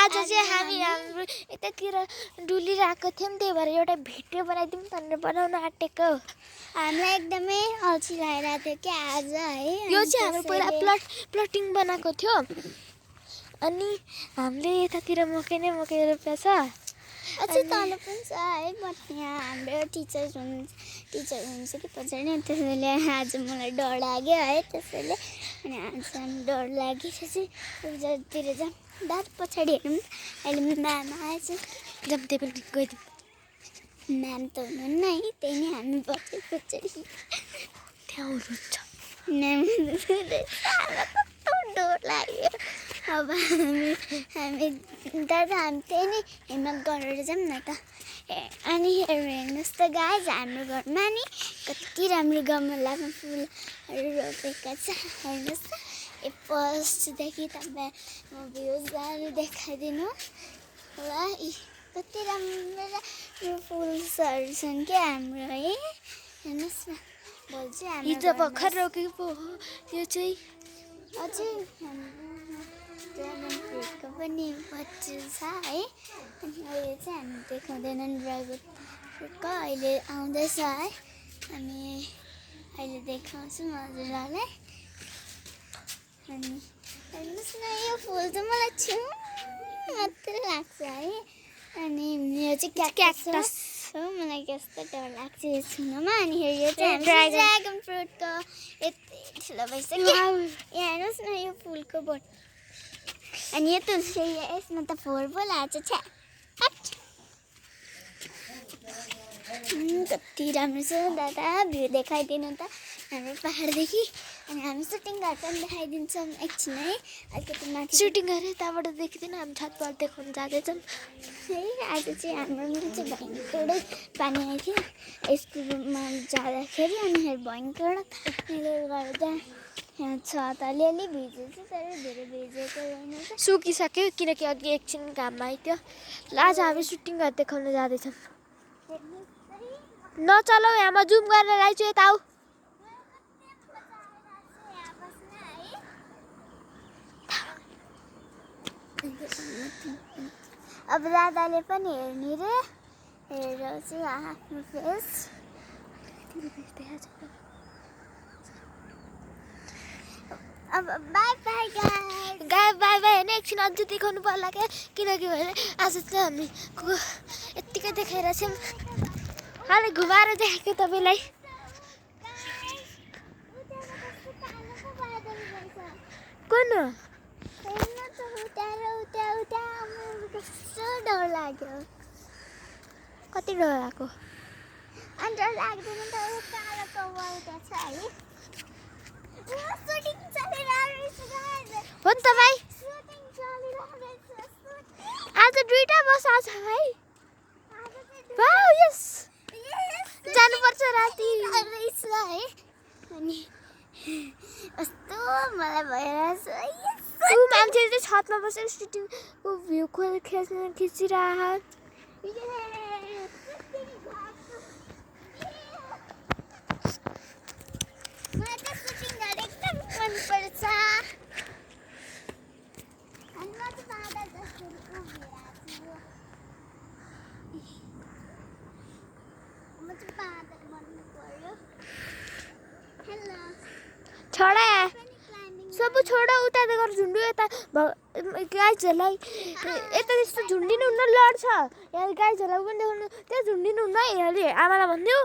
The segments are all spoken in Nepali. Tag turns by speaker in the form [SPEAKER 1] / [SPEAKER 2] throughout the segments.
[SPEAKER 1] आज चाहिँ हामी हाम्रो यतातिर डुलिरहेको थियौँ, त्यही भएर एउटा भिडियो बनाइदिउँ भनेर बनाउन आँटेको।
[SPEAKER 2] हामीलाई एकदमै अल्छी लागिरहेको थियो क्या आज है।
[SPEAKER 1] यो चाहिँ हाम्रो पहिला प्लटिङ बनाएको थियो, अनि हामीले यतातिर मकै नै मकै रोपेको छ।
[SPEAKER 2] अझै तल पनि छ है, बट यहाँ हाम्रो टिचर हुनुहुन्छ कि पछाडि, त्यसैले आज मलाई डर लाग्यो है। त्यसैले अनि आज हामी डर लागेपछि उतातिर जाऊँ। दाजु पछाडि हेरौँ, अहिले म्याम आएछ।
[SPEAKER 1] जब त्यही पनि गइदिउँ।
[SPEAKER 2] म्याम त हुनुहुन्न है, त्यही नै हामी बसेको पछाडि
[SPEAKER 1] त्यहाँ हुनुहुन्छ
[SPEAKER 2] म्याम। डर लाग्यो। अब हामी दादा हामी त्यही नै हिम्मत गरेर जाऊँ न त। अनि हेर्नुहोस् त गाइज, हाम्रो घरमा नि कति राम्रो गमलामा फुलहरू रोपेका छ। हेर्नुहोस् त, फर्स्टदेखि तपाईँ म भ्युजहरू देखाइदिनु होला। कति राम्रो फुल्सहरू छन् क्या हाम्रो है। हेर्नुहोस् न, भोलि चाहिँ हामी
[SPEAKER 1] हिजो भर्खर रोकेको पो हो यो चाहिँ।
[SPEAKER 2] अझै ड्रागन फ्रुटको पनि बच्चु छ है। अनि अहिले चाहिँ हामी देखाउँदैनन् ड्रागन फ्रुटको, अहिले आउँदैछ है। हामी अहिले देखाउँछौँ हजुरहरूलाई। अनि हेर्नुहोस् न, यो फुल चाहिँ मलाई छ्यु मात्रै लाग्छ है। अनि यो चाहिँ क्याक्टस हो, मलाई कस्तो डर लाग्छ यो छुनुमा। अनि यो चाहिँ ड्रागन फ्रुटको यति ठुलो भइसक्यो। यहाँ हेर्नुहोस् न, यो फुलको बोट। अनि यो तुलसी, यसमा त फोहोर पो लाग्छ छ्या। कति राम्रो छ दादा, भ्यू देखाइदिनु त हाम्रो पाहाडदेखि। अनि हामी सुटिङ गर्छौँ, देखाइदिन्छौँ एकछिन है। अलिकति माथि
[SPEAKER 1] सुटिङ गरेर त्यहाँबाट देखिँदैन, हामी छतबाट देखाउनु जाँदैछौँ
[SPEAKER 2] है। आज चाहिँ हाम्रो चाहिँ भयङ्करै पानी आएको थियो स्कुलमा जाँदाखेरि। अनि भयङ्कर गर्दा यहाँ छत अलिअलि भिजेको छ, तर धेरै भिजेको होइन।
[SPEAKER 1] सुकिसक्यो किनकि अघि एकछिन घाममा आइथ्यो। ल आज हामी सुटिङ गरेर देखाउन जाँदैछौँ। नचलाऊ, यहाँमा जुम गरेर आइछु, यता आऊ।
[SPEAKER 2] अब दादाले पनि हेर्ने रे, हेरेर चाहिँ आफ्नो फेस। अब by by guys.
[SPEAKER 1] By by होइन, एकछिन अझ देखाउनु पर्ला क्या, किनकि भने आज चाहिँ हामी यत्तिकै देखाइरहेको छौँ। खालि घुमाएर देखाएको तपाईँलाई। कुन
[SPEAKER 2] कस्तो डर लाग्यो।
[SPEAKER 1] कति डर लाग्यो?
[SPEAKER 2] अनि डर लाग्दैन त, कालो कौवा उता छ है। सुटिङ चलिरहेको छ।
[SPEAKER 1] हो नि त भाइ,
[SPEAKER 2] सुटिङ चलिरहेको छ।
[SPEAKER 1] आज दुईटा बस आछ भाइ। वाउ, यस जानुपर्छ राति
[SPEAKER 2] है। अनि कस्तो मलाई भइरहेछ।
[SPEAKER 1] ऊ मान्छेले चाहिँ छतमा बसेर सुटिङको भ्यू खिचिरहेको।
[SPEAKER 2] मलाई त सुटिङ गरेर एकदम मनपर्छ। अनि म चाहिँ बादल जस्तो उभिरहेको छु। म चाहिँ बादल बन्नु पर्यो। हेलो
[SPEAKER 1] छोडा सब छोडा, उता गएर झुन्डु। यता गाईहरूलाई यता त्यस्तो झुन्डिनु हुन्न, लड्छ। यहाँ गाईहरूलाई पनि देखाउनु, त्यहाँ झुन्डिनु हुन्न है। अहिले आमालाई भनिदिऊ।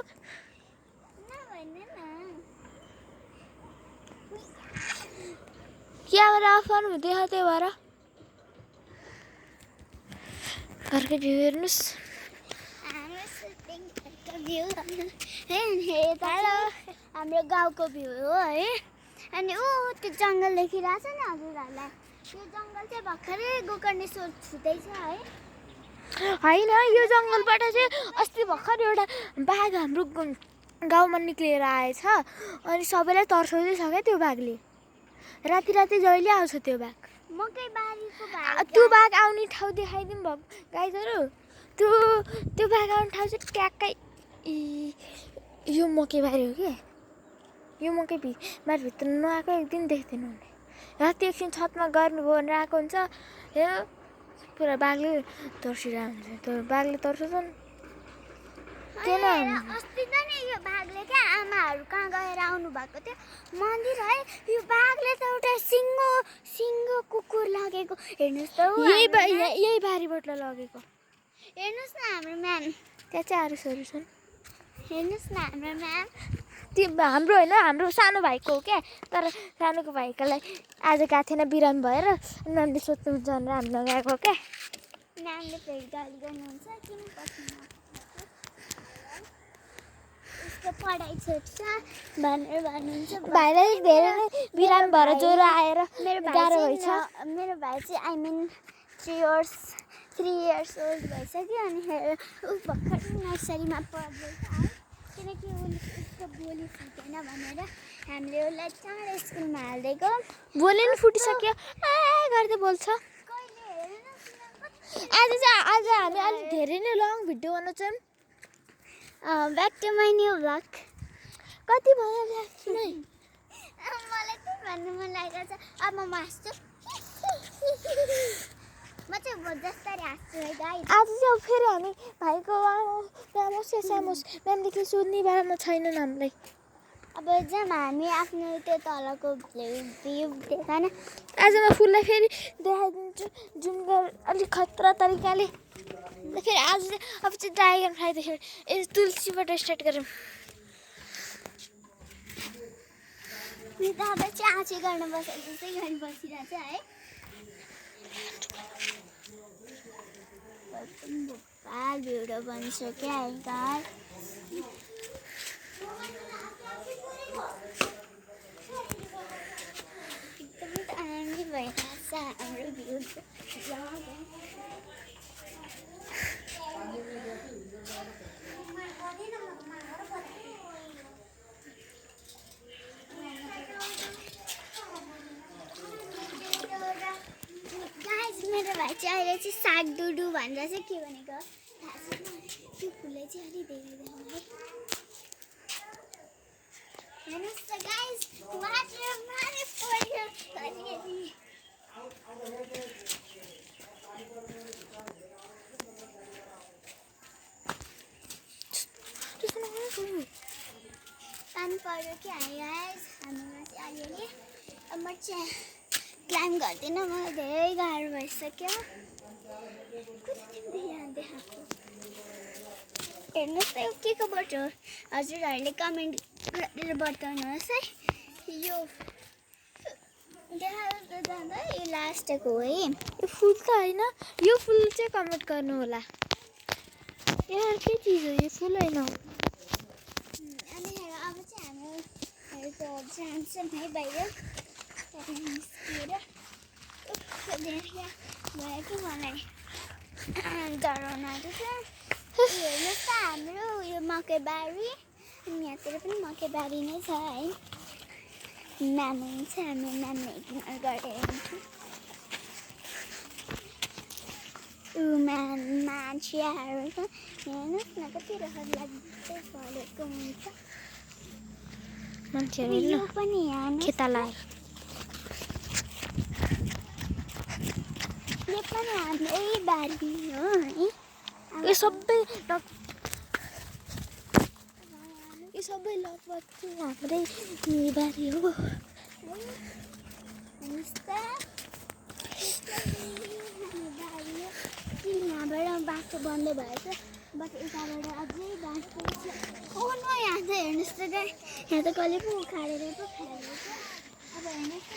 [SPEAKER 1] क्यामेरा अफ गर्नु हुँदैन, त्यही भएर घरको भ्यू हेर्नुहोस्।
[SPEAKER 2] हाम्रो गाउँको भ्यू हो है। अनि त्यो जङ्गल देखिरहेछ नि हजुरहरूलाई, त्यो जङ्गल चाहिँ भर्खरै गोकर्णेश्वर छुँदैछ है।
[SPEAKER 1] होइन, यो जङ्गलबाट चाहिँ अस्ति भर्खर एउटा बाघ हाम्रो गाउँमा निक्लिएर आएछ। अनि सबैलाई तर्साउँदैछ क्या त्यो बाघले। राति राति जहिले आउँछ त्यो बाघ।
[SPEAKER 2] मकै बारीको भाग।
[SPEAKER 1] त्यो बाघ आउने ठाउँ देखाइदिउँ भयो गाइजहरू। त्यो बाघ आउने ठाउँ चाहिँ ट्याक्कै यो मकै बारी हो क्या। यो मकै बारीभित्र नआएको एक दिन देख्दैन हुने। राति एकछिन छतमा गर्नुभयो भने आएको हुन्छ। पुरा बाघले तर्सिरहेको हुन्छ त्यो बाघले तर्साउँछ नि किन
[SPEAKER 2] अस्ति त नि यो बाघले क्या आमाहरू कहाँ गएर आउनु भएको थियो मन्दिर है यो बाघले त एउटा सिङ्गो कुकुर लगेको हेर्नुहोस् त
[SPEAKER 1] यही बारीबाट लगेको
[SPEAKER 2] हेर्नुहोस् न हाम्रो म्याम
[SPEAKER 1] त्यहाँ चाहिँ आरुसहरू छन्
[SPEAKER 2] हेर्नुहोस् न हाम्रो म्याम
[SPEAKER 1] त्यो हाम्रो होइन हाम्रो सानो भाइको हो क्या तर सानोको भाइकोलाई आज गएको थिएन बिरामी भएर म्यामले सोध्नुहुन्छ भनेर हामी लगाएको क्या
[SPEAKER 2] म्यामले फेरि गाली गर्नुहुन्छ किन पस्नु उसको पढाइ छोड्छ भनेर भन्नुहुन्छ
[SPEAKER 1] भाइलाई धेरै नै बिरामी भएर ज्वरो आएर
[SPEAKER 2] गाह्रो भएछ मेरो भाइ चाहिँ आई मिन 3 इयर्स ओल्ड भइसक्यो अनि ऊ भर्खर नर्सरीमा पढ्दैछ है किनकि उसको बोली फुटेन भनेर हामीले उसलाई चाँडो स्कुलमा हालिदिएको
[SPEAKER 1] बोली नि फुटिसक्यो गर्दै बोल्छ आज हामी अलिक धेरै नै लङ भिडियो बनाउँछौँ
[SPEAKER 2] back to my new vlog
[SPEAKER 1] कति भयो सुनै
[SPEAKER 2] मलाई त्यही भन्नु मन लागेको छ अब म हाँस्छु म चाहिँ बहुत जस्तै हाँस्छु है गाइस
[SPEAKER 1] आज चाहिँ फेरि हामी भाइको सामोस म्यामदेखि सोध्ने बेलामा छैनन् हामीलाई
[SPEAKER 2] अब जाम हामी आफ्नो त्यो तलको भ्यू देखाएन
[SPEAKER 1] आज म फुललाई फेरि देखाइदिन्छु जुन अलिक खतरा तरिकाले फेरि आज चाहिँ अब चाहिँ ड्रागन फ्लाइदेखि तुलसीबाट स्टार्ट गरौँ
[SPEAKER 2] दादा चाहिँ आँची गर्न बसेको जस्तै गरी बसिरहेछ है भोपाल भिडियो बनिसक्यो है एकदमै आनन्दी भइरहेछ हाम्रो भ्यू मेरो भाइ चाहिँ अहिले चाहिँ साग डुडु भनेर चाहिँ के भनेको थाहा छैन त्यो फुलले चाहिँ अलि धेरै देखाउनु है हेर्नुहोस् त गाइस वाटर मारे पर्यो अलिअलि पानी पर्यो कि गाइस हामीमा चाहिँ अलिअलि अब म चाहिँ क्लाइम गर्दिनँ मलाई धेरै गाह्रो भइसक्यो देखाएको हेर्नुहोस् त यो के को बाटो हजुरहरूले कमेन्ट गरेर बताउनुहोस् है यो देखाएर त जाँदा यो लास्टको हो है
[SPEAKER 1] यो फुल त होइन यो फुल चाहिँ कमेन्ट गर्नु होला यो अर्कै चिज हो यो फुल होइन
[SPEAKER 2] अनि अब चाहिँ हामी जान्छौँ है बाहिर निस्किएर भयो कि मलाई डराउन आँटेछ हेर्नुहोस् त हाम्रो यो मकैबारी अनि यहाँतिर पनि मकैबारी नै छ है म्याम हुन्छ हामी म्यामले इग्नोर गरेर हुन्थ्यो मान्छेहरू छ हेर्नुहोस् न कति रहर लाग्दै फलेको हुन्छ
[SPEAKER 1] मान्छेहरू
[SPEAKER 2] यो पनि यहाँ
[SPEAKER 1] खेताला
[SPEAKER 2] यो पनि हाम्रै बारी हो है
[SPEAKER 1] यो सबै लगभग हाम्रै बारी हो
[SPEAKER 2] हेर्नुहोस् त यहाँबाट बाटो बन्द भएछ बट यताबाट अझै बाटो छ न यहाँ त हेर्नुहोस् त गाई यहाँ त कसले पो उखालेर पो खाएको छ अब हेर्नुहोस्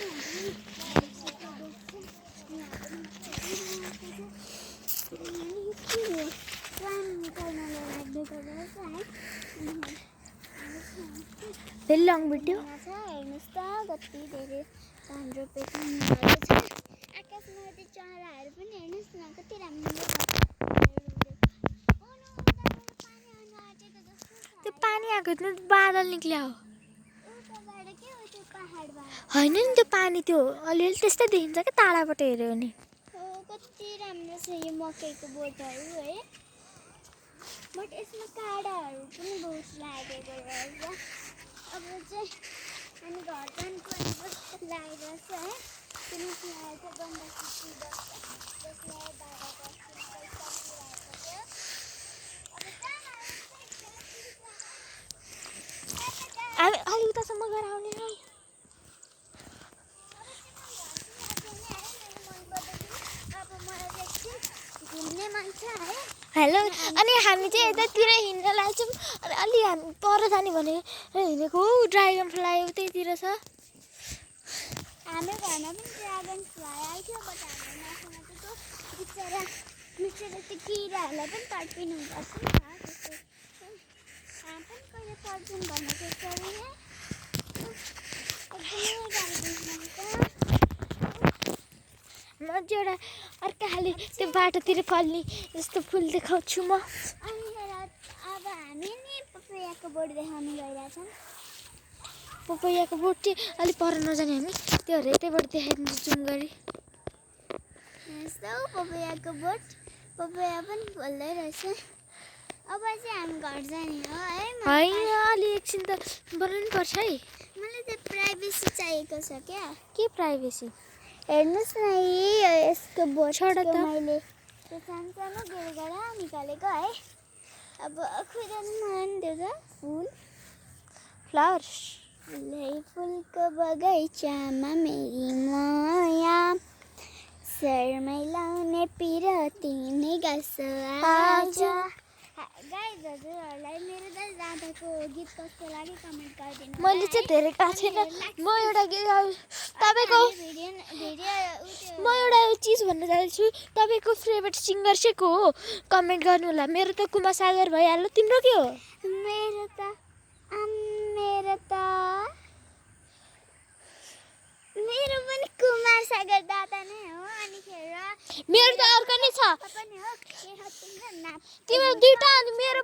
[SPEAKER 1] भेरी लङ भिडियो
[SPEAKER 2] हेर्नुहोस् त कति धेरै राम्रो पेकिङ भएको छ आकाशमा त्यो चराहरू पनि हेर्नुहोस् न कति राम्रो
[SPEAKER 1] त्यो पानी आएको थियो बादल निक्ल्या हो होइन नि त्यो पानी त्यो अलिअलि त्यस्तै देखिन्छ क्या टाढाबाट हेऱ्यो भने
[SPEAKER 2] कति राम्रो छ यो मकैको बोटहरू है बट यसमा काँडाहरू पनि बहुत लागेको रहेछ अब चाहिँ हामी घर जानुपर्ने जस्तो लागिरहेछ है किनकि यहाँ चाहिँ गण्डकी जसलाई है।
[SPEAKER 1] हेलो अनि हामी चाहिँ यतातिर हिँड्न लाग्छौँ अनि अलि हामी पर जाने भनेको हिँडेको ड्रागन फ्लाई उतैतिर छ।
[SPEAKER 2] हाम्रो घरमा पनि ड्रागन फ्लाई आइथ्यो बट हाम्रो माथि बिचरा त्यो किराहरूलाई पनि तडपिनु पर्छ नि त त्यस्तो हामी पनि कहिले तडपिनु भन्ने त्यसरी नै एकदमै गाह्रो
[SPEAKER 1] म चाहिँ एउटा अर्को खाले त्यो बाटोतिर फल्ने जस्तो फुल देखाउँछु म।
[SPEAKER 2] अनि अब हामी नि पपैयाको बोट देखाउनु गइरहेछौँ।
[SPEAKER 1] पपैयाको बोट चाहिँ अलिक पर नजाने हामी त्योहरू यतैबाट देखाइदिन्छु जुम गरी।
[SPEAKER 2] यस्तो पपैयाको बोट पपैया पनि फल्दै रहेछ। अब चाहिँ हामी घर जाने हो है।
[SPEAKER 1] होइन अलि एकछिन त बनाउनु पर्छ है।
[SPEAKER 2] मलाई चाहिँ प्राइभेसी चाहिएको छ क्या।
[SPEAKER 1] के प्राइभेसी?
[SPEAKER 2] हेर्नुहोस् न यसको बोट
[SPEAKER 1] छोडा त।
[SPEAKER 2] मैले त्यो सानो गेडा निकालेको है। अब खुदाउनु मन त्यो त फुल
[SPEAKER 1] फ्लावर्स
[SPEAKER 2] फुलको बगैँचामा मेरी माया शर्मै लाउने पिरती नै गाँस आज। गाइज हजुरहरूलाई मेरो दाजु दादाको गीत कस्तो लाग्यो कमेन्ट गरिदिनु।
[SPEAKER 1] मैले चाहिँ धेरै थाहा छैन। म एउटा तपाईँको म एउटा चिज भन्न चाहन्छु। तपाईँको फेभरेट सिङ्गर चाहिँ को हो कमेन्ट गर्नु होला। मेरो त कुमार सागर भइहाल्यो। तिम्रो के हो?
[SPEAKER 2] मेरो त मेरो पनि कुमार सागर दादा नै हो। अनिखेर
[SPEAKER 1] मेरो त अर्को नै छ।
[SPEAKER 2] पनि हो
[SPEAKER 1] तिम्रो दुईटा अनि मेरो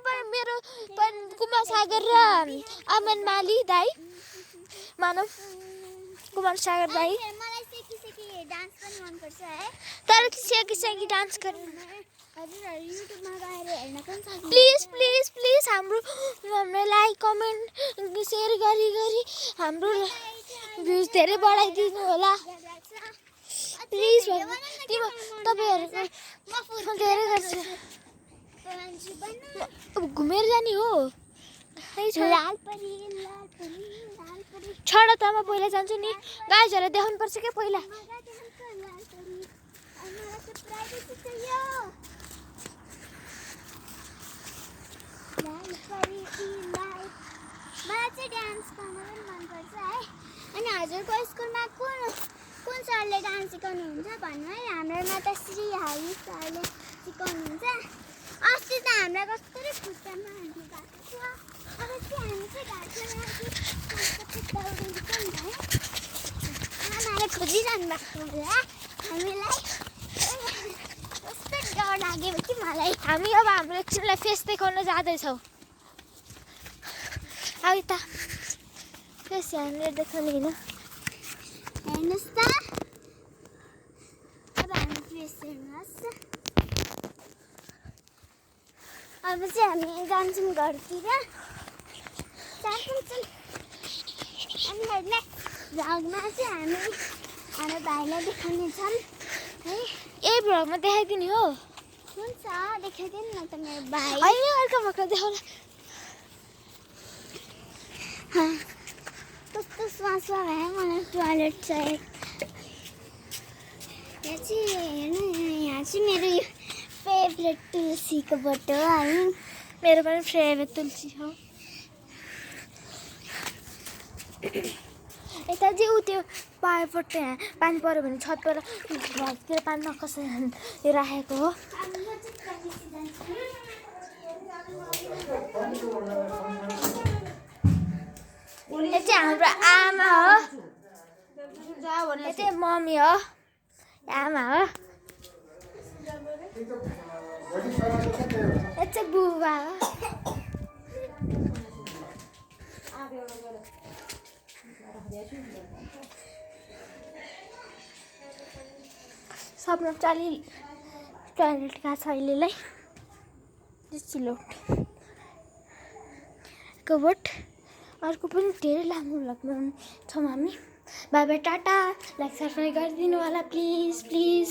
[SPEAKER 1] पनि कुमार सागर र अमन माली दाई मानव कुमार सागर दाई।
[SPEAKER 2] मलाई सेकी डान्स पनि मनपर्छ है।
[SPEAKER 1] तर सेकी डान्स गर्नु
[SPEAKER 2] हजुरहरू युट्युबमा गएर हेर्न पनि सक्नुहुन्छ।
[SPEAKER 1] प्लिज हाम्रो लाइक कमेन्ट सेयर गरी हाम्रो भ्युज धेरै बढाइदिनु होला प्लिज। तपाईँहरूको धेरै गर्छ। अब घुमेर जाने हो
[SPEAKER 2] लाल परी
[SPEAKER 1] छोड त म पहिला जान्छु नि। गाइजहरूलाई देखाउनु पर्छ क्या पहिला।
[SPEAKER 2] मलाई चाहिँ डान्स गर्न पनि मनपर्छ है। अनि हजुरको स्कुलमा कुन सरले डान्स सिकाउनुहुन्छ भन्नु है। हाम्रोमा त श्री हारी सरले सिकाउनुहुन्छ। अस्ति त हामीलाई कस्तरी खुट्टामा हान्नु भएको थियो। अब चाहिँ हामी चाहिँ आमाले खोजिरहनु भएको होला हामीलाई। कस्तो डर लाग्यो कि मलाई।
[SPEAKER 1] हामी अब हाम्रो एकछिनलाई फेस देखाउन जाँदैछौँ। अब यता फेस हामीले देखाउने होइन।
[SPEAKER 2] हेर्नुहोस् त अब हामी फेस हेर्नुहोस्। अब चाहिँ हामी जान्छौँ घरतिर। अनि भ्लगमा चाहिँ हामी हाम्रो भाइलाई देखाउने छौँ है।
[SPEAKER 1] यही भ्लगमा देखाइदिने हो।
[SPEAKER 2] हुन्छ देखाइदिनु न त मेरो भाइ।
[SPEAKER 1] होइन अर्को भर्खर देखाउला।
[SPEAKER 2] कस्तो स्वास भयो मलाई टोयलेट चाहियो। यहाँ चाहिँ मेरो यो फेभरेट तुलसीको बोट हो है।
[SPEAKER 1] मेरो पनि फेभरेट तुलसी हो। यता चाहिँ ऊ त्यो पाइपबाट पानी पऱ्यो भने छतबाट घरतिर पानी नकसेर राखेको हो। यो चाहिँ हाम्रो आमा हो। यो चाहिँ मम्मी हो। आमा हो। यो चाहिँ बुबा हो। सबमा टोयलेट गएको छ अहिलेलाई। सिलोटको बोट अर्को पनि धेरै लामो भ्लगमा छौँ हामी। By by Tata. Like subscribe गरिदिनु होला प्लिज।